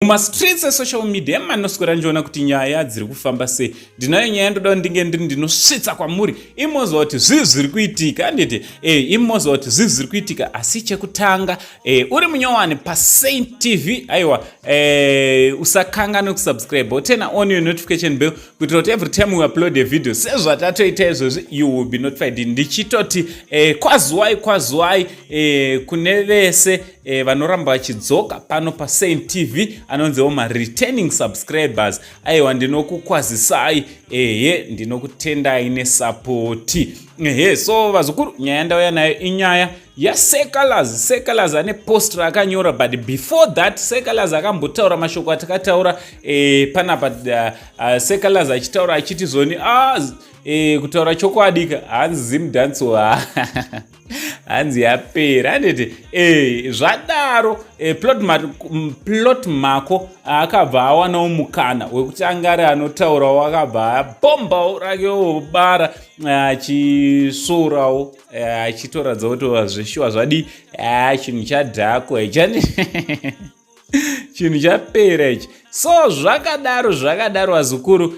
Mumastreets esocial media manoswera ndichiona kuti nyaya dziri kufamba sei. Ndinayo nyaya ndoda ndinge ndiri ndinosvitsa kwamuri imoziva kuti zvii zviri kuitika, handiti? Imoziva kuti zvii zviri kuitika. Asi chekutanga, uri munyowani paSaint TV, aiwa, usakanganwe kusubscribe, turn on your notification bell kuitira kuti every time we upload a video sezvatatoita izvozvi, you will be notified. Ndichitoti kwazuwai kwazuwai kune vese vanoramba vachidzoka pano paSaint TV, anonziwo mareturning subscribers. Aiwa, ndinokukwazisai, ehe, ndinokutendai nesupport, ehe. So vazukuru, nyaya ndauya nayo inyaya yaSeh Calaz. Seh Calaz ane post raakanyora, but before that Seh Calaz akambotaura mashoko atakataura panapa. Seh Calaz achitaura achiti zvoni, kutaura chokwadika, hanzi Zimdancehall hanzi yapera, handiti? Zvadaro Plot Mhako akabva awanawo mukana wekuti angari anotaurawo, akabva abhombawo rakewo bara achisvorawo, achitoratidza kuti zveshuwa zvadi, chinhu chadhakwa ichi, chinhu chapera ichi. So zvakadaro zvakadaro, vazukuru,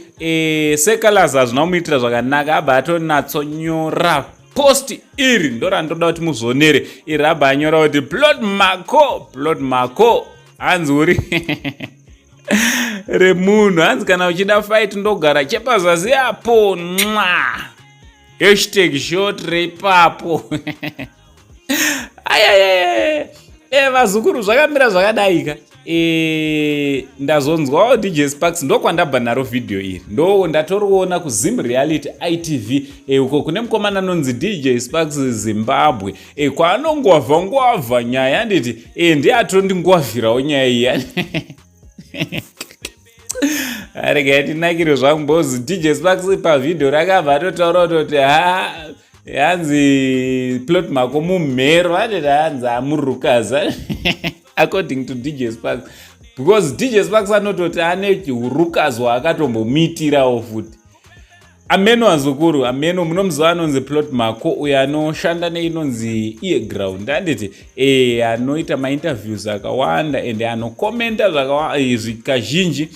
Seh Calaz hazvina kumuitira zvakanaka, abva atonatsonyora post iri, ndo randoda kuti muzvionere iri. Abva anyora kuti, "Plot Mhako, Plot Mhako, hanzi uri remunhu, hanzi kana uchida fight ndogara chepazasi apo mwa #short reipapo." Ayayaya, vazukuru, zvakamira zvakadaika. Ndazonzwawo DJ Sparks, ndokwandabva naro vhidhiyo iri, ndo ndatoriona kuZim Reality ITV, uko kune mukomana anonzi DJ Sparks Zimbabwe, kwaanongwavha ngwavha nyaya, handiti? Ndiye atondingwavhirawo nyaya iyi. Regai ndinakire zvangu because DJ Sparks pavhidhiyo rakabva atotaura kutoti, ha, hanzi Plot Mhako mumhero, atoti hanzi amurukaza, according to DJ Sparks, because DJ Sparks anototi ane urukazi hwaakatombomuitirawo futi. Ameno azukuru, ameno munomuziva anonzi Plot Mhako uyo anoshanda neinonzi Earground, handiti? Anoita mainterviews akawanda and anokomenta kazhinji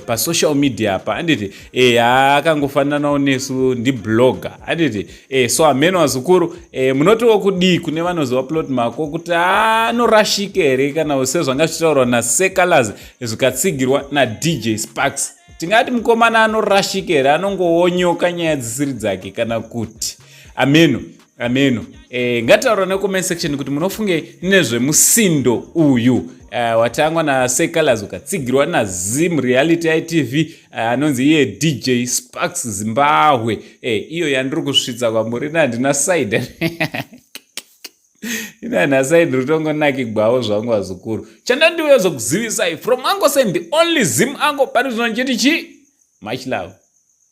pasocial media apa, handiti? Akangofananawo nesu, ndiblogger, handiti? So ameno azukuru, munotiwo kudii kune vanoziva Plot Mhako, kuti anorashika here kana sezvanga zvichitaurwa naSeh Calaz zvikatsigirwa naDJ Sparks? Tingati mukomana anorashika here, anongoonyoka nyaya dzisiri dzake, kana kuti ameno? Ameno, ngataura necomment section kuti munofunge nezvemusindo uyu watangwa naSeh Calaz ukatsigirwa naZim Reality ITV, anonzi iye DJ Sparks Zimbabwe. Iyo yandiri kusvitsa kwamuri, nandina side ina side ritongonakigwawo zvangu. Vazukuru, chandandiuya zokuzivisai from Uncle Saint, the only Zim uncle pari zvino, nchiti chi much love.